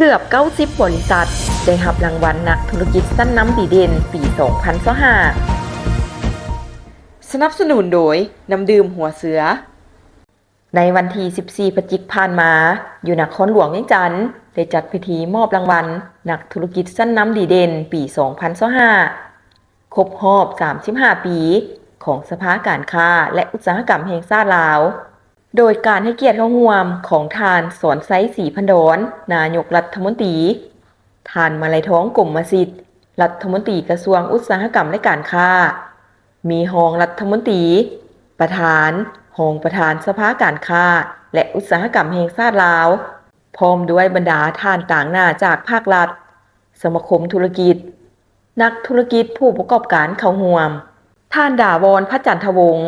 ເກືອບເກົ້າສິບບໍລິສັດໄດ້ຮັບລາງວັນນັກທຸລະກິດຊັ້ນນຳດີເດັ່ນປີສອງພັນຊາວຫ້າ. ສະໜັບສະໜູນໂດຍ ນ້ຳດື່ມຫົວເສືອ. ໃນວັນທີສິບສີ່ ພະຈິກຜ່ານມາ, ຢູ່ນະຄອນຫຼວງວຽງຈັນ ໄດ້ຈັດພິທີມອບລາງວັນນັກທຸລະກິດຊັ້ນນຳດີເດັ່ນປີສອງພັນຊາວຫ້າ ຄົບຮອບສາມສິບຫ້າປີຂອງສະພາການຄ້າ ແລະ ອຸດສາຫະກຳແຫ່ງຊາດລາວ, ໂດຍການໃຫ້ກຽດເຂົ້າຮ່ວມຂອງທ່ານ ສອນໄຊ ສີພັນດອນ ນາຍົກລັດຖະມົນຕີ, ທ່ານ ມາໄລທອງ ກົມມະສິດ ລັດຖະມົນຕີກະຊວງອຸດສາຫະກຳ ແລະ ການຄ້າ, ມີຮອງລັດຖະມົນຕີ, ປະທານ, ຮອງປະທານສະພາການຄ້າ ແລະ ອຸດສາຫະກຳແຫ່ງຊາດລາວ, ພ້ອມດ້ວຍບັນດາທ່ານຕາງໜ້າຈາກພາກລັດ, ສະມາຄົມທຸລະກິດ, ນັກທຸລະກິດ, ຜູ້ປະກອບການເຂົ້າຮ່ວມ. ທ່ານ ດາວອນ ພະຈັນທະວົງ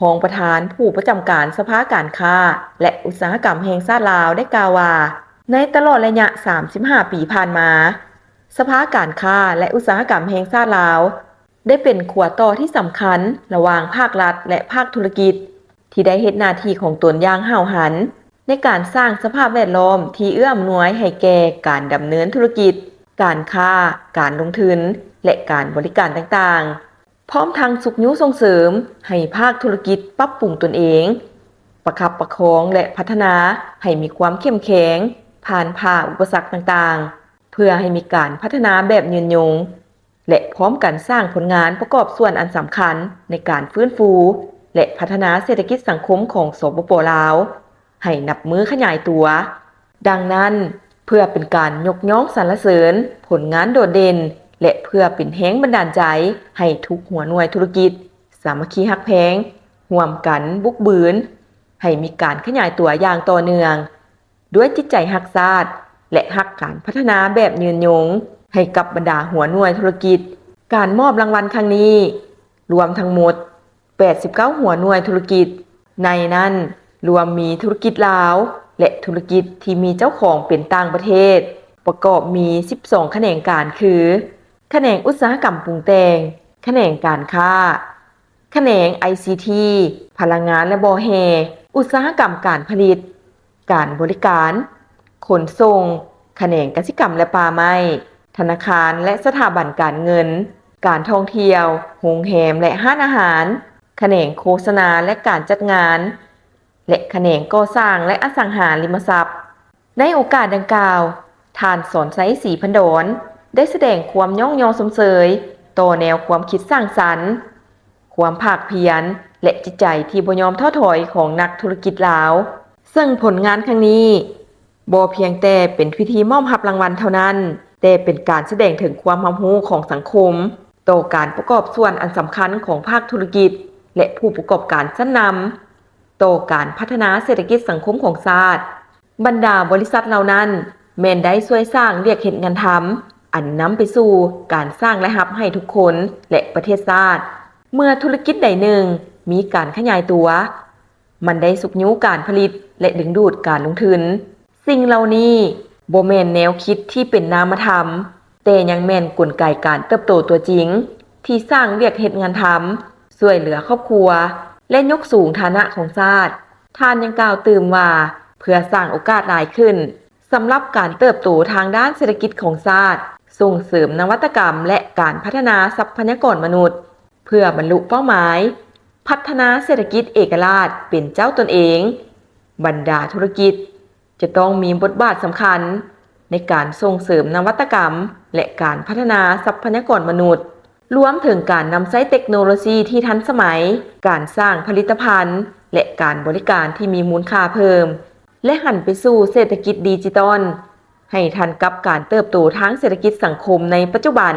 ຮອງປະທານຜູ້ປະຈຳການສະພາການຄ້າ ແລະ ອຸດສາຫະກຳແຫ່ງຊາດລາວ ໄດ້ກ່າວວ່າ, ໃນຕະຫຼອດໄລຍະສາມສິບຫ້າປີຜ່ານມາ, ສະພາການຄ້າ ແລະ ອຸດສາຫະກຳແຫ່ງຊາດລາວ ໄດ້ເປັນຂົວຕໍ່ທີ່ສຳຄັນລະຫວ່າງພາກລັດ ແລະ ພາກທຸລະກິດ ທີ່ໄດ້ເຮັດໜ້າທີ່ຂອງຕົນຢ່າງຫ້າວຫັນ ໃນການສ້າງສະພາບແວດລ້ອມທີ່ເອື້ອອຳນວຍໃຫ້ແກ່ການດຳເນີນທຸລະກິດ, ການຄ້າ, ການລົງທຶນ ແລະ ການບໍລິການຕ່າງໆ, ພ້ອມທັງຊຸກຍູ້ສົ່ງເສີມໃຫ້ພາກທຸລະກິດປັບປຸງຕົນເອງ, ປະຄັບປະຄອງ ແລະ ພັດທະນາໃຫ້ມີຄວາມເຂັ້ມແຂງ, ຜ່ານຜ່າອຸປະສັກຕ່າງໆ, ເພື່ອໃຫ້ມີການພັດທະນາແບບຍືນຍົງ ແລະ ພ້ອມກັນສ້າງຜົນງານປະກອບສ່ວນອັນສຳຄັນໃນການຟື້ນຟູ ແລະ ພັດທະນາເສດຖະກິດສັງຄົມຂອງ ສປປ ລາວ ໃຫ້ນັບມື້ຂະຫຍາຍຕົວ. ດັ່ງນັ້ນ, ເພື່ອເປັນການຍົກຍ້ອງສັນລະເສີນຜົນງານໂດດເດັ່ນ ແລະ ເພື່ອເປັນແຮງບັນດານໃຈໃຫ້ທຸກຫົວໜ່ວຍທຸລະກິດສາມັກຄີຮັກແພງ, ຮ່ວມກັນບຸກບືນ ໃຫ້ມີການຂະຫຍາຍຕົວຢ່າງຕໍ່ເນື່ອງ ດ້ວຍຈິດໃຈຮັກຊາດ ແລະ ຮັກການພັດທະນາແບບຍືນຍົງໃຫ້ກັບບັນດາຫົວໜ່ວຍທຸລະກິດ. ການມອບລາງວັນຄັ້ງນີ້ລວມທັງໝົດແປດສິບເກົ້າຫົວໜ່ວຍທຸລະກິດ, ໃນນັ້ນລວມມີທຸລະກິດລາວ ແລະ ທຸລະກິດທີ່ມີເຈົ້າຂອງເປັນຕ່າງປະເທດ, ປະກອບມີສິບສອງຂະແໜງການຄື ຂະແໜງອຸດສາຫະກຳປຸງແຕ່ງ, ຂະແໜງການຄ້າ, ຂະແໜງ ໄອຊີທີ, ພະລັງງານ ແລະ ບໍ່ແຮ່, ອຸດສາຫະກຳການຜະລິດ, ການບໍລິການ, ຂົນສົ່ງ, ຂະແໜງກະສິກຳ ແລະ ປ່າໄມ້, ທະນາຄານ ແລະ ສະຖາບັນການເງິນ, ການທ່ອງທ່ຽວ, ໂຮງແຮມ ແລະ ຮ້ານອາຫານ, ຂະແໜງໂຄສະນາ ແລະ ການຈັດງານ, ແລະ ຂະແໜງກໍ່ສ້າງ ແລະ ອະສັງຫາລິມະຊັບ. ໃນໂອກາດດັ່ງກ່າວ, ທ່ານ ສອນໄຊ ສີພັນດອນ ໄດ້ສະແດງຄວາມຍ້ອງຍໍຊົມເຊີຍຕໍ່ແນວຄວາມຄິດສ້າງສັນ, ຄວາມພາກພຽນ ແລະ ຈິດໃຈທີ່ບໍ່ຍອມທໍ້ຖອຍຂອງນັກທຸລະກິດລາວ, ເຊິ່ງຜົນງານຄັ້ງນີ້ບໍ່ພຽງແຕ່ເປັນພິທີມອບຮັບລາງວັນເທົ່ານັ້ນ, ແຕ່ເປັນການສະແດງເຖິງຄວາມຮັບຮູ້ຂອງສັງຄົມຕໍ່ການປະກອບສ່ວນອັນສຳຄັນຂອງພາກທຸລະກິດ ແລະ ຜູ້ປະກອບການຊັ້ນນຳ ຕໍ່ການພັດທະນາເສດຖະກິດສັງຄົມຂອງຊາດ. ບັນດາບໍລິສັດເຫຼົ່ານັ້ນແມ່ນໄດ້ຊ່ວຍສ້າງວຽກເຮັດງານທຳ ອັນນຳໄປສູ່ການສ້າງລາຍຮັບໃຫ້ທຸກຄົນ ແລະ ປະເທດຊາດ. ເມື່ອທຸລະກິດໃດໜຶ່ງມີການຂະຫຍາຍຕົວ, ມັນໄດ້ຊຸກຍູ້ການຜະລິດ ແລະ ດຶງດູດການລົງທຶນ. ສິ່ງເຫຼົ່ານີ້ບໍ່ແມ່ນແນວຄິດທີ່ເປັນນາມະທຳ, ແຕ່ຍັງແມ່ນກົນໄກການເຕີບໂຕຕົວຈິງ ທີ່ສ້າງວຽກເຮັດງານທຳ, ຊ່ວຍເຫຼືອຄອບຄົວ ແລະ ຍົກສູງຖານະຂອງຊາດ. ທ່ານຍັງກ່າວຕື່ມວ່າ, ເພື່ອສ້າງໂອກາດຫຼາຍຂຶ້ນສຳລັບການເຕີບໂຕທາງດ້ານເສດຖະກິດຂອງຊາດ, ສົ່ງເສີມນະວັດຕະກຳ ແລະ ການພັດທະນາຊັບພະຍາກອນມະນຸດ, ເພື່ອບັນລຸເປົ້າໝາຍພັດທະນາເສດຖະກິດເອກະລາດເປັນເຈົ້າຕົນເອງ, ບັນດາທຸລະກິດ ຈະຕ້ອງມີບົດບາດສຳຄັນໃນການສົ່ງເສີມນະວັດຕະກຳ ແລະ ການພັດທະນາຊັບພະຍາກອນມະນຸດ, ລວມເຖິງການນຳໃຊ້ເຕັກໂນໂລຊີທີ່ທັນສະໄໝ, ການສ້າງຜະລິດຕະພັນ ແລະ ການບໍລິການທີ່ມີມູນຄ່າເພີ່ມ ແລະ ຫັນໄປສູ່ເສດຖະກິດດິຈິຕອນ ໃຫ້ທັນກັບການເຕີບໂຕທາງເສດຖະກິດສັງຄົມໃນປັດຈຸບັນ.